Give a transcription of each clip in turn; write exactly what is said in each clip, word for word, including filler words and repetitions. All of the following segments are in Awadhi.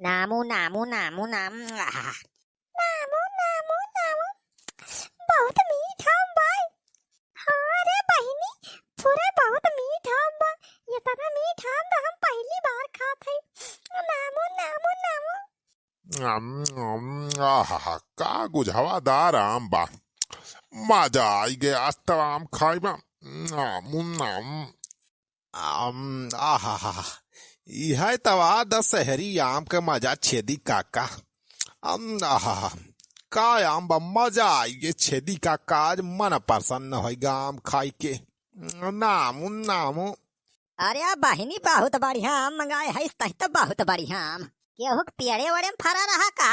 नामू, नामू, नामू, नाम, आहा। नामू, नामू, नामू, बहुत मीठ आम बा। हाँ रे बहिनी, पूरा बहुत मीठ आम बा। इतना मीठ आम तो हम पहली बार खात हई। नामू, नामू, नामू। अम, अम, आहा, का गुझवादार आम बा। मजा आई गया आज तो आम खाए में। नामू, नाम। अम, आहा, इहे तो बा दशहरी आम के मजा छेदी काका। अम, आहा, का आम बा, मजा आई गया छेदी काका, आज मन प्रसन्न होइगा आम खाई के। नामू, नामू। अरे बहिनी, बहुत बढ़िया आम मंगाए है, तही तो बहुत बढ़िया आम। केहू के पेड़े वेड़े में फरा रहा का?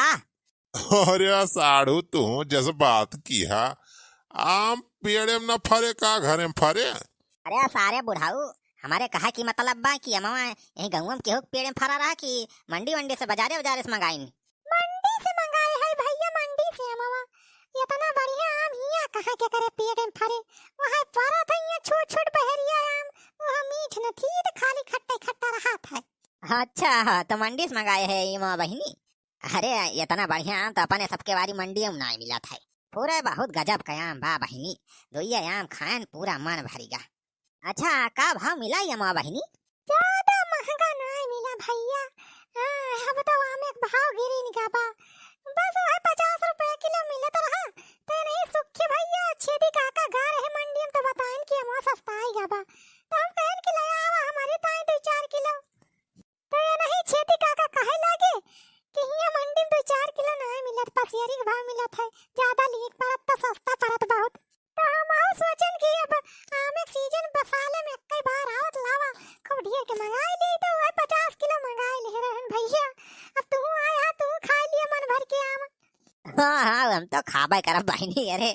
अरे साढ़ू, तू जस बात किहा, आम पेड़े में न फरे का घरे में फरे? अरे सारे बुढ़ाऊ, हमारे कहा कि मतलब बा कि अमवा यही गाँव में केहू के पेड़े में फरा रहा कि मंडी वंडी से, बाजारे बाजारे से मंगाइन? मंडी से मंगाए है भैया, मंडी से अमवा। इतना बढ़िया आम हियाँ कहाँ के करे पेड़े में फरे, वहाँ फरा था यहाँ छोट छोट बहरिया आम, वह मीठ न थी तो खाली खट्टा खट्टा रहा था। अच्छा, तो मंडी से मंगाए है ये माँ बहिनी। अरे, इतना बढ़िया आम तो अपने सबके बारी मंडिये में नाहीं मिलत है। पूरा बहुत गजब का आम बा बहिनी, दुइये आम खाएन पूरा मन भरिगा। अच्छा, का भाव मिला ये माँ बहिनी? ज्यादा महंगा नाहीं मिला भैया। हाँ, अब तो आम एक भाव गिरिन गा बा। बस वह पचास रुपया किलो मिलत रहा। तो नहीं सुखी भैया, छेदी काका गा रहे मंडी में तो बताइन कि अमवा सस्ता आई गा बा। तो हम कहन कि ले आवा हमारी ताई दो चार किलो। तो ये नहीं छेदी काका कहे लागे कि हियाँ मंडी में दो चार किलो नाहीं मिलत, पसेरी के भाव मिलत है, ज्यादा लीक परत तो सस्ता परत बहुत। तो हमहू सोचन कि अब आमे के सीजन बसाले में कई बार आवत लावा, खूब ढेर के मंगाए ली, तो वह पचास किलो मंगाए ले रहन भैया। अब तू आए हा, तू खाए लिया मन भर के आम। हाँ, हाँ, हम तो खाबे करब बहिनी। अरे,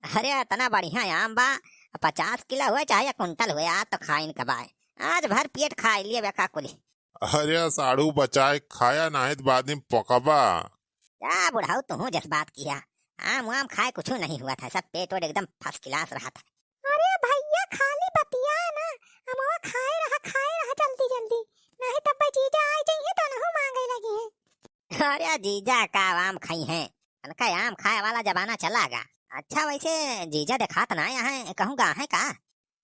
अरे, इतना बढ़िया आम बा, पचास किलो हुए चाहे एक कुंटल हुए, आज तो खाइन कबाए, आज भर पेट खाए लिए बेका कुली। अरे साढ़ू, बचाए खाया, नाहीं त बाद में पकबा। जा बुढ़ाऊ, तुहूँ जस बात किया, आम वाम खाए कुछ नहीं हुआ था, सब पेट वेट एकदम first class रहा था। अरे भैया, खाली बतिया ना, अमवा खाए रहा, खाए रहा जल्दी जल्दी, नहीं तब जीजा आ जाइए तो नहु मांगे लगी है। अरे जीजा का आम खाई हैं, उनका आम खाए वाला जमाना चला गा। अच्छा वैसे जीजा देखात ना यहाँ कहूँ गा है का?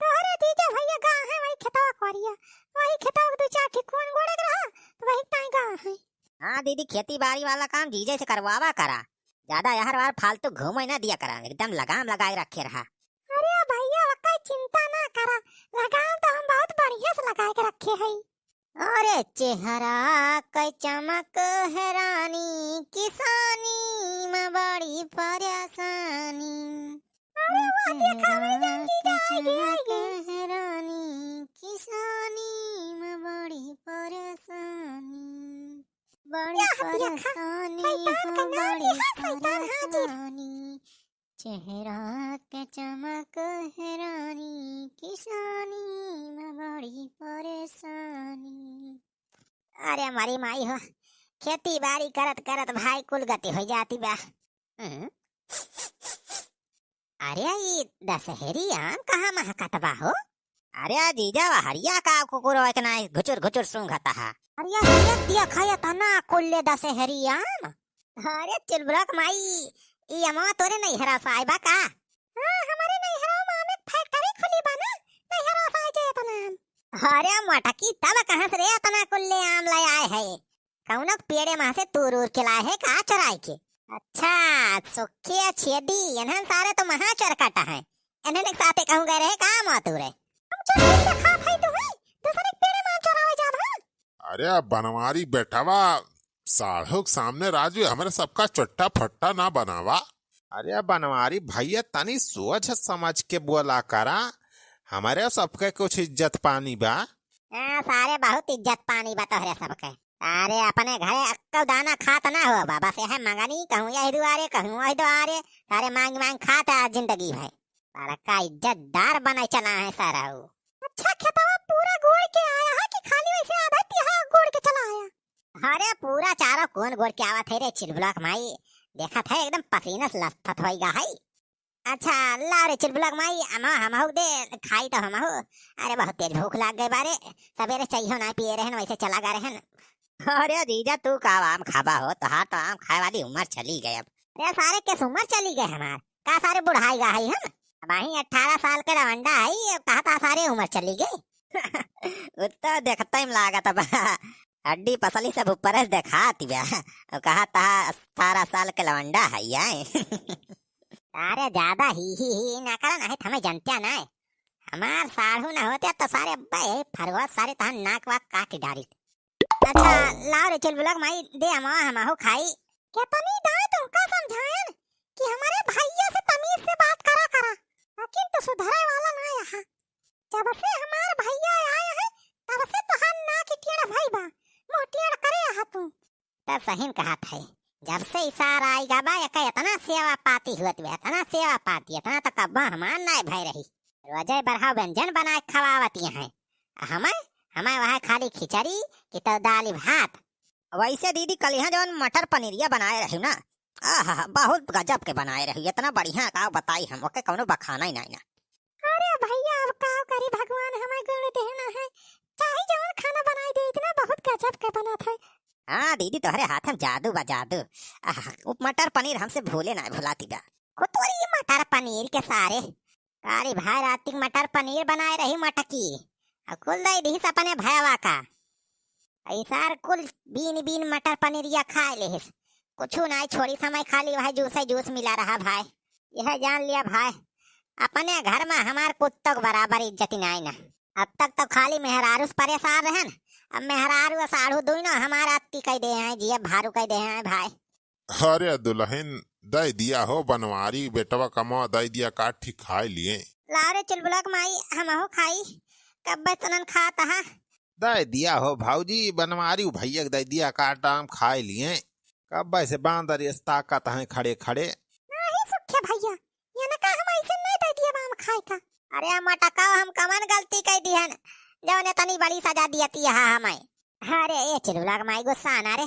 तोहरे जीजा भैया गा है वही खेतवा कोरिया, वही खेतवा के दो चार ठे कोन गोड़े के रहा, तो वही ताई गा है। हाँ दीदी, खेती बाड़ी वाला काम जीजे से करवावा करा, ज्यादा यहर वार फालतू घूमे ना दिया करा, एकदम लगाम लगाए रखे रहा। अरे भैया, वक्का चिंता ना करा, लगाम तो हम बहुत बढ़िया से लगाए के रखे हई। अरे चेहरा के चमक है रानी, किसानी में बड़ी परेशानी। अरे वाह, देखा हमें जल्दी चेहरा के चमक है रानी, किसानी में बड़ी परेशानी। बड़ी परेशानी हो, बड़ी परेशानी। चेहरा के चमक है रानी, किसानी में बड़ी परेशानी। अरे हमारी माई हो, खेती बाड़ी करत करत भाई कुल गति हो जाती बा। हम्म। अरे ई दशहरी आम कहाँ महकत बा हो? अरे जीजा, वहरिया का कुकुर के ना घुचुर घुचुर सूंघता है। अरे ये दिया खाया था ना कुल्ले दशहरी आम। अरे चिलबुलक माई, ई अमवा तोरे नैहरा से आए बा का? हाँ, हमारे नैहरा में आम एक factory खुली बा ना, नैहरा से आए जे इतना आम। अरे मटकी, तब कहाँ से रे इतना कुल्ले आम ले आए है? कौनो पेड़े महाँ से तूर उर के लाए है का चुराए के? अच्छा, सुखी आ छेदी, इन्हन सारे तो महा चोरकट है। इन्हन एक साथे कहूँ गए रहे का मातू रे? हम चोरी के खात है तू है, दूसरे के पेड़े महाँ चोरावे जात है। अरे अब बनवारी बेटवा, साढ़ू के सामने राजू हमरे सबका चोट्टा फट्टा ना बनावा। अरे बनवारी भैया, तनी सोच समझ के बोला करा, हमरे सबके कुछ इज्जत पानी बा। हाँ, सारे बहुत इज्जत पानी बा तोहरे सबके। अरे अपने घरे अक्को दाना खात ना हो बा, बस यह मंगनी कहूँ यही दुआरे, कहूँ वही दुआरे, सारे मांग मांग खात है जिंदगी भर। बड़का इज्जतदार बने चला है सारा ऊ। अच्छा, खेतवा पूरा गोड़ के आया है कि खाली वैसे आधा तिहा गोड़ के चला आया? अरे पूरा चारों कोन गोड़ के आवत है रे चिलबुलक माई, देखत है एकदम पसीना से लथपथ होइगा है। अच्छा, लाओ रे चिलबुलक माई, अमा हमहू दे, खाई तो हमहू। अरे बहुत तेज भूख लाग गए बारे, सवेरे चाहिए ना पिए रहन, वैसे चला गा रहन। अरे जीजा, तू का आम खाबा हो, तोहार तो आम खाए वाली उम्र चली गई अब। अरे सारे, किस उम्र चली गई हमार? का सारे बुढ़ाई गा है हम? अबहीं अठारह साल के लवंडा है, अब कहा था सारे उम्र चली गई। उ तो देखते ही लागत बा, हड्डी पसली सब ऊपर से देखात बा। अब कहा था अठारह साल के लवंडा है ये। अरे ज्यादा ही, ही, ही ना करा, नहीं तो हमें जनत्या ना है। हमार साढ़ू ना होते तो सारे अब्बा यही फरवा सारे तहां नाक वाक काट डारी। अच्छा, लाओ रे चुलबुलक माई, दे अमवा हमहू खाई। केतनी दाई तुमका समझायन कि हमरे भइया से तमीज से बात करा करा, लेकिन तू सुधरे वाला ना यहाँ। जब से हमार भइया आए हैं, तब से तोहार नाक टेढ़ भई बा, मुँह टेढ़ करे आहा तू। त सहीन कहत है, जब से ई सार आई गा बा, एका एतना सेवा पाती हुअत बा, एतना सेवा पाती, एतना त कब्बो हमार नाय भय रही। रोजै बरहा व्यंजन बनाए खवावत हैं। हमै, हमै वहै खाली खिचड़ी कि तौ दाली भात। वैसे दीदी, कलिहाँ जौन मटर पनीरिया बनाए रही ना, आहा, बहुत गजब के बनाए रही, एतना बढ़िया का बताई हम, ओके कौनो बखाना ही नाई ना। अरे भइया, अब का करी, भगवान हमें गुण देना है, चाहे जौन खाना बनाई दे, इतना बहुत गजब के बनत है। हाँ दीदी, तोहरे हाथ में जादू बा, जादू। आह, उ मटर पनीर हमसे भूले ना भुलाती बा। खुतुरी मटर पनीर के सारे। कारी भाई रात तक मटर पनीर बनाए रही मटकी, आ कुल दे दिहिस अपने भयवा का। ई सार कुल बीन बीन मटर पनीरिया खाए लेहिस, कुछु नाई छोड़ी, समय खाली वह जूस ही जूस मिला रहा भाई। यह जान लिया भाई, अपने घर में हमार कुत्तों के बराबर इज्जत नाई ना। अब तक तो खाली मेहरारू से परेशान रहन, अब मेहरारू और साढ़ू दोनों हमारा अत्ती कह दे हैं, जिया भारू कह दे हैं भाई। अरे दुलहिन, दइ दिया हो बनवारी, बेटवा कमवा दइ दिया, काठी खाइ लिहे। लाओ रे चुलबुलक माई, हमहू खाई, कब्बे से तनन खात हा। दइ दिया हो भौजी, बनवारी भइया के दइ दिया, काट आम खाइ लिहे। कब्बे से बांदर एस ताकत हैं खड़े खड़े। नाही सुखे भइया, एनका हम अइसे नहीं दइ दिया आम खाए का। अरे मटका, हम कवन गलती कइ दिहन, जौन एतनी बड़ी सजा दियती हा हमें। अरे ए चिलुला के माई गुस्सा ना रे,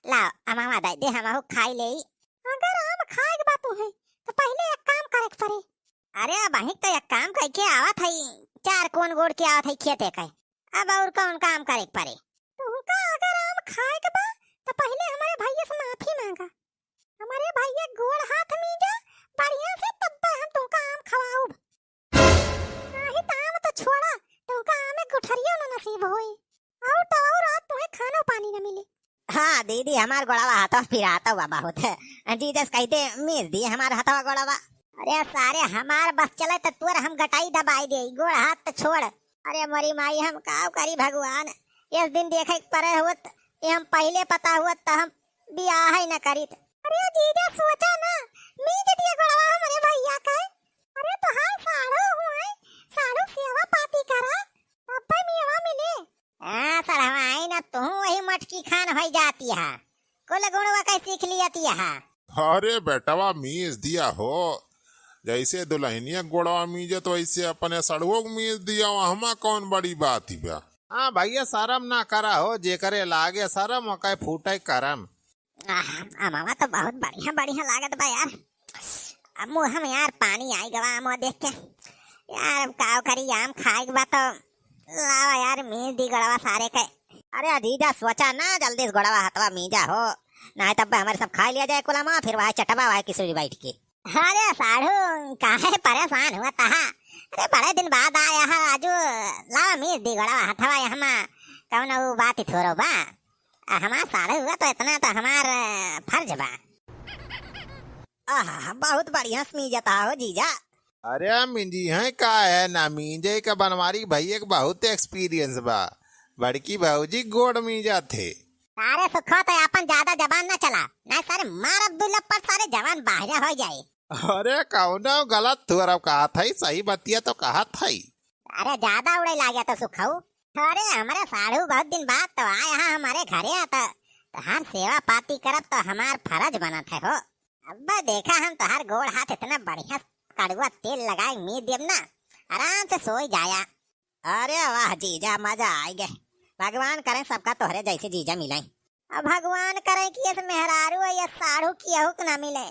लाओ अमवा दइ दे, हमहू खाइ लेई। अगर आम खाए के बात है तो पहिले एक काम करे के पड़े। अरे अबहीं तो एक काम कइ के आवत है, चार कोन गोड़ के आवत है खेते के, अब और कौन काम करे के पड़े? तुमका अगर आम खाए के बा तो पहिले हमरे भइया से माफी मांगा, हमरे भइया गोड़ हाथ मीजा बढ़िया से, तब्बे हम तुमका आम खवाउब। नाही त आम त छोड़ा, तोहका आमे गुठरियो न नसीब होई। और त और आज तोहे खानो पानी न मिले। हाँ दीदी, हमार गोड़वा हाथवा पिरात बा बहुत। जीजा से कहि दे, मीज दिए हमार हाथवा गोड़वा। अरे सारे, हमार बस चले त तोर हम गटाई दबाई दे, गोड़ हाथ त छोड़। अरे मोरी माई, हम काव करी भगवान, इस दिन देखे के परे होत, ये हम पहिले पता होत त हम बियाह ही न करीत। अरे जीजा सोचा ना, मीज दिए गोड़वा हमरे भइया के। अरे तोहार साढ़ू हुए, साढ़ू सेवा पाती करा, तब्बे मेवा मिले। हाँ सड़वाइन, अब तू वही मटकी खान होइ जाती हा, कुल गुणवा के सीख लियती हा। अरे बेटवा मीज दिया हो, जैसे दुलहिनिया गोड़वा मीजत वैसे अपने सड़ुओ के मीज दिया, वहमा कौन बड़ी बात ही बा। हाँ भइया, सरम ना करा हो, जेकरे लागे सरम, ओके फूटे करम। आह, अमवा तो बहुत बढ़िया, बढ़िया लागत बा यार। अब मुँह में यार पानी आइ गवा अमवा देख के। यार, अब काव करी, आम खाए के बा तो लावा यार, मीज दी गोड़वा सारे के। अरे जीजा, सोचा ना, जल्दी से गोड़वा हथवा मीजा हो, नाहीं तब हमरे सब खाइ लिया जाए कुल अमवा, फिर वहाँ चटबा वहाँ किसुरी बैठ के। अरे साढ़ू, काहे परेशान हुआ तहा? अरे बड़े दिन बाद आया है राजू, लावा मीज दी गोड़वा हथवा, यहाँ कौनो बात ही थोरो बा। आ, हमार साढ़ू हुआ तो इतना तो हमार, अ, फर्ज बा। आहा, बहुत बढ़िया मीजत हा हो जीजा। अरे मीजी हैं का है ना, मीजे का बनवारी भइया के बहुत experience बा। बड़की भौजी गोड़ मीजत हे। सारे सुखो तो अपन ज्यादा जबान ना चला, नहीं सारे मारब दू लप्पड़, सारे जबान बाहर होइ जाए। अरे कौनो गलत थोरब कहत है, सही बतिया तो कहत है। अरे ज्यादा उड़े लागे तो सुखऊ। अरे हमरे साढ़ू बहुत दिन बाद तो आए हा हमरे घरे, तो तोहार सेवा पाती करब तो हमार फर्ज बनत है हो। अब्बा देखा हम तोहार गोड़ हाथ इतना बढ़िया कड़ुआ तेल लगाए मीज देब ना, आराम से सोई जाया। अरे वाह जीजा, मजा आइ गए। भगवान करें सबका तोहरे जैसे जीजा मिले। अब भगवान करें कि इस मेहरारू और इस साढ़ू केहू के ना मिले।